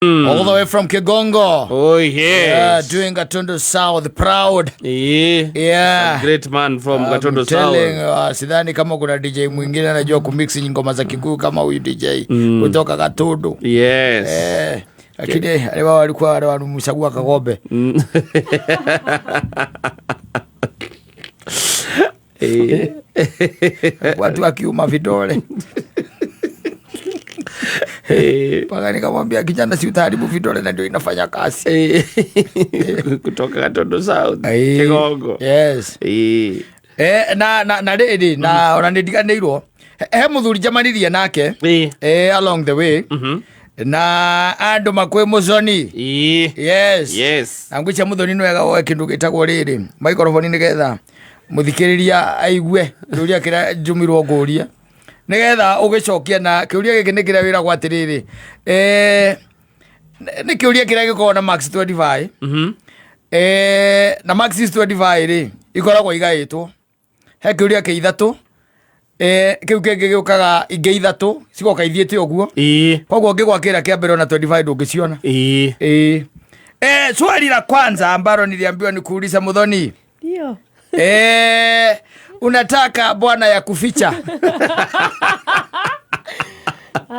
All the way from Kigongo. Oh yes. Yeah, doing Gatundu South proud. Yeah. Yeah. Great man from I'm Gatundu telling South. Sidhani kama kuna DJ mwingine anajua kumix ngoma za Kikuyu kama huyu DJ kutoka Gatundu. Yes. Eh, lakini wao walikuwa wanamchagua Kagombe. Eh. Watu wakiuma vidole. Eh. Mpaka nikamwambia kijana, si utaharibu vidole na ndio inafanya kazi. Eh. Kutoka Gatundu South. Eh, Kigongo. Yes. Eh. Eh, na rĩrĩ na ona nĩ ndiganĩirwo he mũthuri njamanirie nake Eh. eh, along the way na andũ makwĩ mũconi. Eh. Yes. Yes. Na ngwĩcia mũthoni nĩ wega woe kĩndũ gĩtagwo rĩrĩ microphone nĩgetha mũthikĩrĩria aigue kĩũria kĩrĩa njũmirwo ngũrie nĩgetha ũgĩcokia na kĩũria gĩkĩ nĩ kĩrĩa wĩragwo atĩrĩrĩ, eh, nĩ kĩũria kĩrĩa gĩkoragwo na max 25. Eh, na max 25 rĩ ikoragwo igaĩtwo he kĩũria kĩ ithatũ, eh, kĩu kĩngĩ gĩũkaga ingĩ ithatũ cigoka ithiĩte ũguo. Eh. Koguo ũngĩgwa kĩrĩa kĩa mbere ona 25 ndũngĩciona. Eh. Eh. Eh, swali la kwanza ambalo niliambiwa nikuuliza Muthoni. Ndio. Eh, unataka bwana ya kuficha?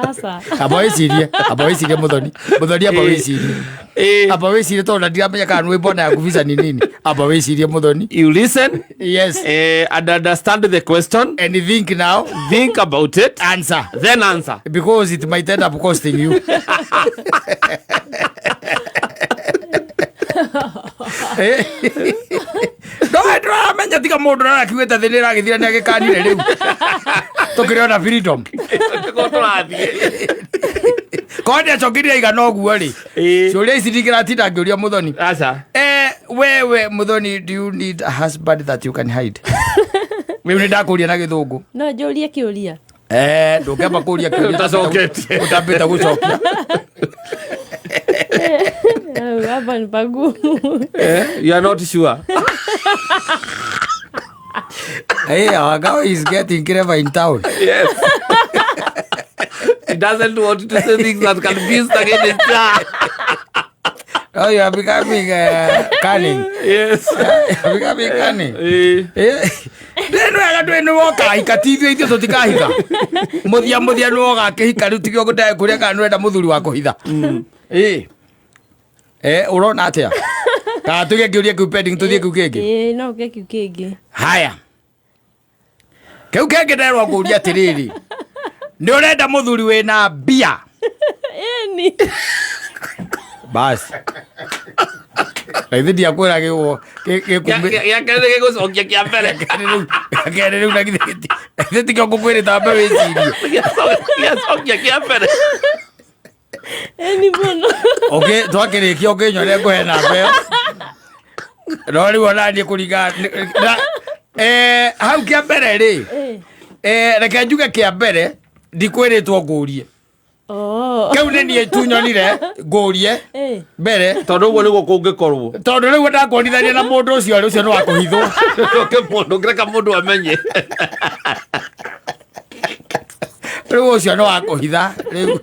Asa. Amba wĩcirie, amba wĩcirie Muthoni. Muthoni amba wĩcirie. Eh. Amba wĩcirie tondũ ndiramenya kana nĩ bwana ya kuficha ni nini. Amba wĩcirie Muthoni. You listen. Yes. Eh, and understand the question. And think now, Think about it. answer. Then answer. Because it might end up costing you. Eh. No ndĩramenya tiga mũndũ ũrĩa arakiugĩte thĩ nĩ ĩragĩthira nĩ agĩkanire rĩu tũkĩrĩ ona freedom. Nĩguo tũrathiĩ. Korwo nĩacokirie igana ũguo rĩ, Eh. ciũria ici ndingĩratinda ngĩũria Muthoni. Aca. Eh, wewe Muthoni, do you need a husband that you can hide? Rĩu nĩ ndakũria na gĩthũngũ. No njũrie kĩũria. Eh, ndũngĩamba kũria kĩũria Ũtacoketie. ũtambĩte gũcokia. Eh, hapa ni pagumu. Eh, you are not sure. Hey, our guy is getting clever in town. Yes. He doesn't want to say things that can be used against her. Oh, you are becoming cunning. Yes. You are becoming cunning. Eh. Eh, nĩ wega ndwĩ nĩ wokahika ti ithuĩ tũtikahika mũthia mũthia nĩ wogakĩhika rĩu tigio ngũtae kũrĩa kana nĩwenda mũthuri wa kũhitha. Ĩ eh, ũrona atĩa kana tũige kĩũria kĩu pending tũthiĩ kĩu kĩngĩ? Ĩĩ, no ũke kĩu kĩngĩ. Haya, kĩu kĩngĩ nderwo ngũria atĩrĩrĩ, nĩ ũrenda mũthuri wĩna mbia? Ĩni. Basi na ithe ndiakwĩra gĩgũ gĩkumĩ. Gĩa kerĩ gĩgũcokia kĩa mbere. Kerĩ rĩu na githĩ githĩ tikĩo ngũkwĩrĩte ambe wĩcirie? Gĩacokia kĩa mbere. Ĩni mũno. Ũkĩ twakĩrĩkia ũkĩnyone ngũhe namba ĩyo no rĩu ona niĩ kũringana na eh, hau kĩa mbere rĩ, Eh. eh, reke njuge kĩa mbere ndikwĩrĩtwo ngũrie. Oh. Kĩu nĩ niĩ tu nyonire ngũrie Eh. mbere. Tondũ ũguo nĩguo kũngĩkorwo. Tondũ rĩu ndakuonithania na mũndũ ũcio rĩ, ũcio nĩ wa kũhithwo. Ndũngĩreka mũndũ amenye. Rĩu ũcio nĩ wa kũhitha rĩu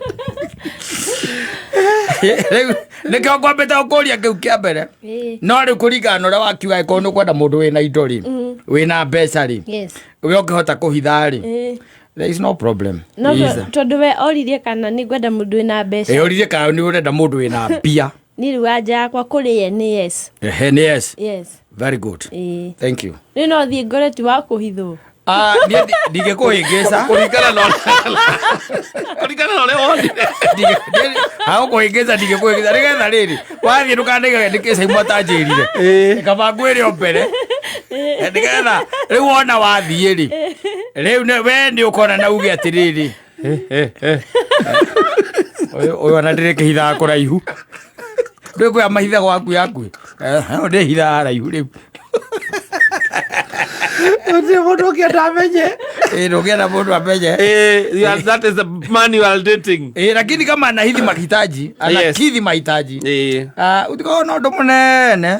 rĩu nĩkĩo ngwambĩte gũkũria kĩu kĩa mbere. Eh. No rĩu kũringana na ũrĩa wakiuga angĩkorwo nĩ ũkwenda mũndũ wĩna indo rĩ, wĩna mbeca rĩ, Yes. we ũngĩhota kũhitha rĩ, Eh. there is no problem. No Is there? tondũ we oririe kana nĩ ngwenda mũndũ wĩna mbeca. Ĩ, ũririe kana nĩ ũrenda mũndũ wĩna mbia. Niĩ rĩu anja yakwa kũrĩ ye nĩ yes. Ehe, nĩ yes. Yes. Very good. Ĩĩ. Thank you. Rĩu no thiĩ ngore ti wa kũhithwo. Ah, niĩ ndingĩkũhĩngĩca. Kũringana na ũrĩa wonire. Hau kũhĩngĩca ndingĩkũhĩngĩca nĩgetha rĩrĩ wathiĩ ndũkanaigage nĩkĩca imwe atanjĩrire kaba ngwĩre o mbere nĩgetha rĩu wona wathiĩ rĩ rĩu we nĩ ũkona na uge atĩrĩrĩ, ũyũ ũyũ ona ndĩrĩkĩhithaga kũraihu ndwĩkwĩra mahitha gwaku yaku ndĩhithaga haraihu rĩu. Gũtirĩ mũndũ ũngĩenda amenye. Ĩ, ndũngĩenda mũndũ amenye. Eh, that is the man you are dating. Ĩ, lakini kama anahidhi mahitaji anakidhi mahitaji. Eh. Ah, ũtikorwo na ũndũ mũnene.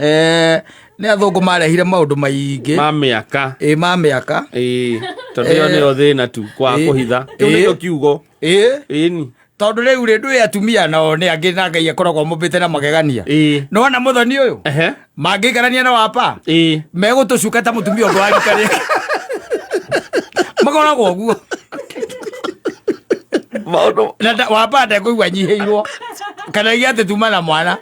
Eh, nĩ athũngũ marehire maũndũ maingĩ. Ma mĩaka. Ĩ, ma mĩaka. Ĩĩ, tondũ ĩyo nĩyo thĩna tu kwa Ĩĩ. kũhitha. Kĩu Ĩĩ. nĩkĩo kiugo. Ĩ. Ĩni. Tondũ rĩu rĩ, ndũĩ atumia nao nĩ angĩ na Ngai akoragwo mũmbĩte na magegania. Nĩwona mũthoni ũyũ mangĩikarania na wapa megũtũcuka ta mũtumia ũngĩ wa rika rĩake. Makoragwo ũguo. Maũndũ. Na wapa ndekũigua anyihĩirwo kana ige atĩ tuma na mwana,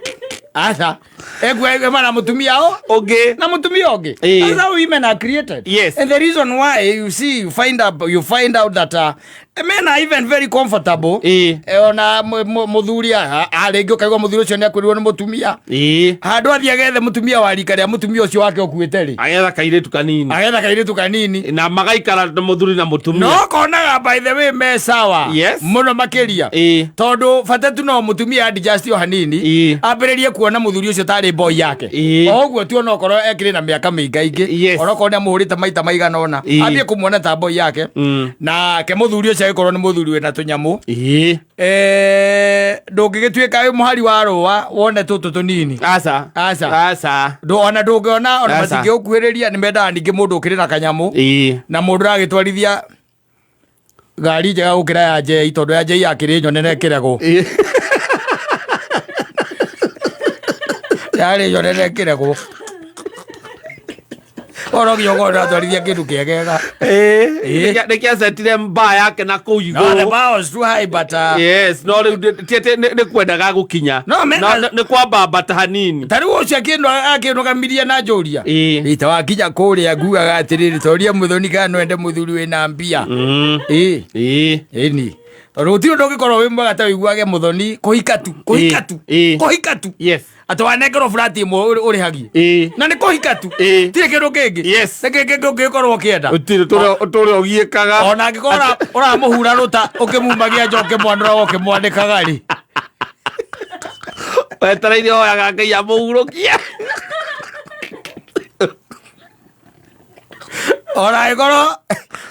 aca, ekuwa na mũtumia o Ũngĩ. Na mũtumia ũngĩ. That's how women are created. And the reason why you see you find out that men are even very comfortable. Ona mũthuri rĩngĩ ũkaigua mũthuri ũcio nĩ akwĩrirwo nĩ mũtumia, handũ athiĩ agethe mũtumia wa rika rĩa mũtumia ũcio wake ũkuĩte rĩ, agetha kairĩtu kanini. Agetha kairĩtu kanini. Na magaikara na mũthuri na mũtumia. No konaga, by the way, me sawa mũno makĩria, tondũ bata tu no mũtumia adjust o hanini, ambĩrĩrie kuona mũthuri ũcio tarĩ boy yake. O ũguo tu, onokorwo ekĩrĩ na mĩaka mĩingaingĩ, onokorwo nĩ amũhũrĩte maita maigana ũna, ambie kũmuona ta boy yake. Nake mũthuri ũcio agĩkorwo nĩ mũthuri wĩna tũnyamũ, ndũngĩgĩtuĩka wĩ mũhari wa rũa wone tũtũ tũnini. Aca. Aca. Aca. Ona ndũngĩona ona. Aca. Matingĩgũkuhĩrĩria, nĩ mendaga ningĩ mũndũ ũkĩrĩ na kanyamũ na mũndũ ũragĩtwarithia ngari njega gũkĩra ya njei, tondũ ya njei yakĩrĩ nyone na ĩkĩregwo. Yarĩ nyone na ĩkĩregwo, oro nginya ũkorwo ũratwarithia kĩndũ kĩegega. Nĩ kĩacetire mbaa yake na kũu No, the igũrũ. bar was too high, but Yes, no rĩu ti atĩ nĩ kwendaga gũkinya. No, No, nĩ kwambambata hanini. Ta rĩu ũcio akĩnũgamirie na njũria ita wakinya kũrĩa, ngugaga atĩrĩrĩ, toria mũthoni kana no ende mũthuri wĩna mbia. Ĩni, tondũ gũtirĩ ũndũ ũngĩkorwo wĩ mwega ta wĩiguage mũthoni kũhika tu, kũhika tu, kũhika tu, atĩ wanengerwo burati ĩmwe ũrĩhagie, na nĩ kũhika tu, tirĩ kĩndũ kĩngĩ. Nĩ kĩ kĩngĩ ũngĩkorwo ũkĩenda? Ũtirĩ ũtũre ũgiĩkaga. Ona angĩkorwo ũramũhura rũta, ũkĩmumagia nja, ũkĩmwanũraga, ũkĩmwanĩkaga rĩ, wetereire hoyaga Ngai amũhurũkie. Ona angĩkorwo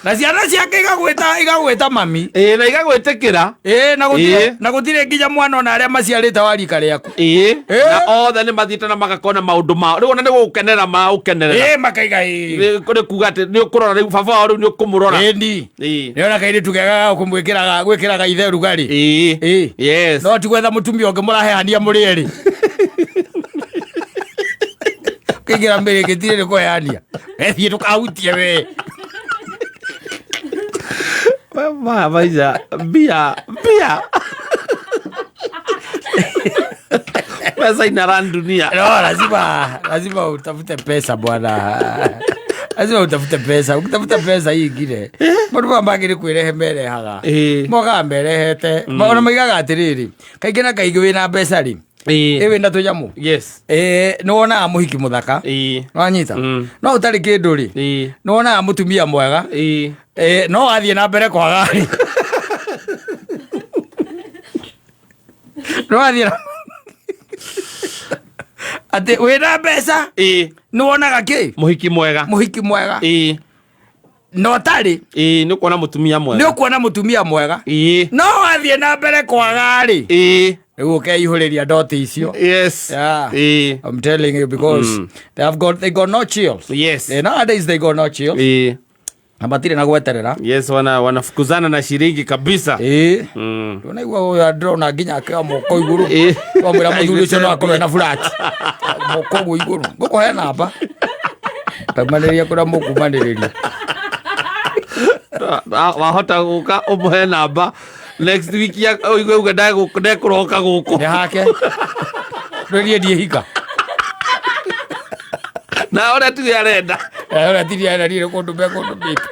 na ciana ciake igagwĩta mami. Ĩĩ, na igagwĩtĩkĩra. Ĩĩ, na gũtirĩ na gũtirĩ nginya mwana ona arĩa maciarĩte wa rika rĩaku. Na othe nĩ mathiĩte na magakona maũndũ mao rĩu, ona nĩ gũgũkenerera maũkenerera. Ĩĩ, makaiga ĩĩ. Nĩ kuga atĩ nĩ ũkũrora rĩu baba wao, rĩu nĩ ũkũmũrora. Ĩni nĩona kairĩtu kega ga kũmwĩkĩraga gwĩkĩraga ithe rugarĩ. No ti gwetha mũtumia ũngĩ mũrahehania mũrĩ erĩ, kĩingĩra mĩrĩ gĩtirĩ nĩ kũheania, ethiĩ ndũkahutie we. Maya maica, mbia mbia, pesa inaran dunia. No, lazima utafute pesa bwana, lazima utafute pesa. Ukitafuta pesa hii ingine, maũndũ maya mangĩ nĩ kwĩrehe merehaga. Mokaga merehete. Ona maigaga atĩrĩrĩ, kaingĩ na kaingĩ wĩna mbeca rĩ, ĩ wĩna tũnyamũ, nĩ wonaga mũhiki mũthaka. Wanyita? No ũtarĩ kĩndũ rĩ, nĩ wonaga mũtumia mwega. No wathiĩ na mbere kwaga rĩ, no wathiĩ na atĩ wĩna mbeca, nĩ wonaga kĩ? Mũhiki mwega. Mũhiki mwega. Na ũtarĩ, Ĩĩ, nĩ ũkuona mũtumia nĩ mwega. Ũkuona mũtumia mwega. No wathiĩ na mbere kwaga rĩ, rĩu ũkeihũrĩria ndoti icio. Yeah. I'm telling you, because they got no chills. Nowadays they got no chills. Na matirĩ na gweterera. Yes, wanafukuzana na shilingi kabisa. Unaigua ũyũ ndĩrona nginya akĩoya moko igũrũ. Wamwĩra mũthuri ũcio no akorwo ena burati moko ũguo igũrũ, ngũkũhe namba taumanĩrĩria kũrĩa mũkumanĩrĩria. Wahota gũka ũmũhe namba next week ya ũigue uge ndekũroka gũkũ. Nĩ hake ndũrie ndiĩhika. Na ũrĩa tuge arenda. Ũrĩa tiri arenda niĩ nĩ kũndũ mekũndũmĩte.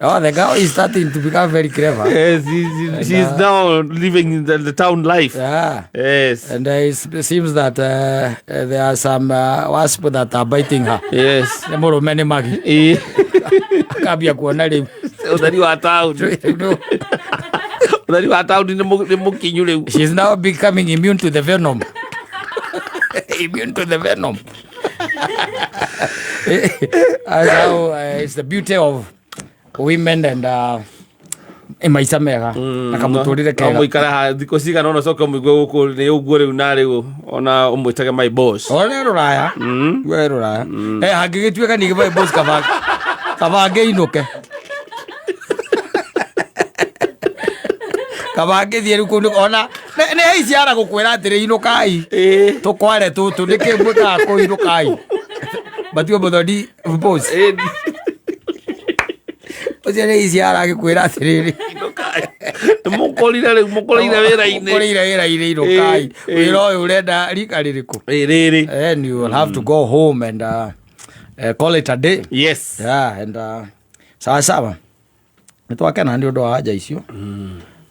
Oh, the girl is starting to become very clever. Yes, she's now living in the town life. And it seems that there are some wasps that are biting her. Nĩ mũrũme nĩ magi. Akambia kuona rĩu. Ũtheri wa taũni, ũtheri wa taũni nĩ mũkinyu rĩu. She's now becoming immune to the venom. Immune to the venom. That's how it's the beauty of women and maica mega na kamũtũrĩre No kega. Mũikara ha thikũ cigana ũna, ũcoke ũmũigue gũkũ nĩ ũguo rĩu, na rĩu ona ũmwĩtage my boss. Ona rũraya, we rũraya, hangĩgĩtuĩka ningĩ my boss, kaba ngĩinũke. Kaba ngĩthiĩ rĩu kũu ona nĩ hei ciara gũkwĩra atĩrĩ inũkai. Ĩĩ. Tũkware tũtũ nĩkĩ mwĩkaga kũu inũkai. Batio mũthoni boss. Ĩĩ. Ũcio nĩ iciara agĩkwĩra atĩrĩrĩ. Mũkorire rĩu mũkoreire wĩra-inĩ. Mũkoreire wĩra-inĩ inũkai. Ĩĩ, ĩĩ. Wĩra ũyũ ũrenda rika rĩrĩkũ? Ĩĩ, rĩrĩ. And you will have to go home and call it a day. Yes. Yeah, and sawa sawa. Nĩ twakena nĩ ũndũ wa anja icio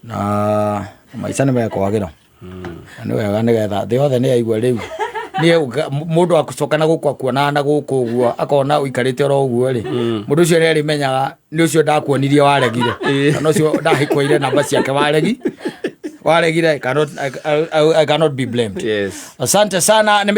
na maica nĩ mekwagĩra na nĩ wega nĩgetha thĩ yothe nĩ yaigua rĩu niĩ mũndũ akũcoka na gũkũ akuonaga na gũkũ ũguo akona ũikarĩte oro ũguo rĩ, mũndũ ũcio nĩ arĩmenyaga nĩ ũcio ndakuonirie waregire kana ũcio ndahĩkũire namba ciake waregi waregire. I cannot be blamed. Yes. Asante sana nĩ.